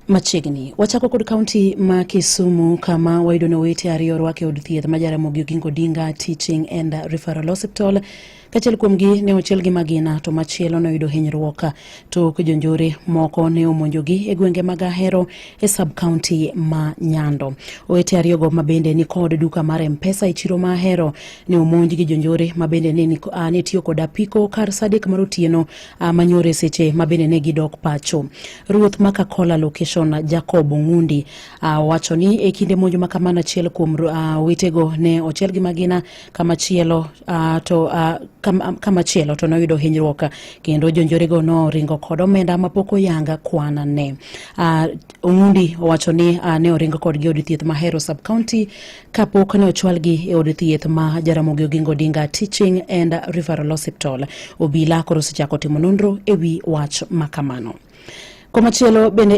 Machiegni wachako kod kaunti ma Kisumu, kama wayudo ni owete ariyo orwak e od thieth ma Jaramogi Oginga Odinga Teaching and Referral Hospital. Kachiel kuomgi ne ochiel gi magina to machielo noyudo hinyruok tok jonjore moko ne omonjogi e gwenge mag Ahero e sub county ma Nyando. Owete ariyogo ma bende ni kod duka mar M-Pesa e chiro ma Ahero ne omonj gi jonjore ma bende ne tiyo kod apiko kar saa 3 mar otieno manyore seche ma bende ne gidok pacho. Ruoth ma Kakola location Jacob Ong'undi owacho ni e kinde monj ma kamano, achiel kuom owetego ne ochiel gi magina, kamachielo to noyudo hinyruok, kendo jonjorego noringo kod omenda mapok oyanga kwan ne. Ong'undi owacho ni ne oringo kodgi e od thieth ma Ahero sub county kapok ne ochwalgi e od thieth ma Jaramogi Oginga Odinga Teaching and Referral Hospital. Obila koro osechako timo nonro e wi wach makamano. Komachielo bende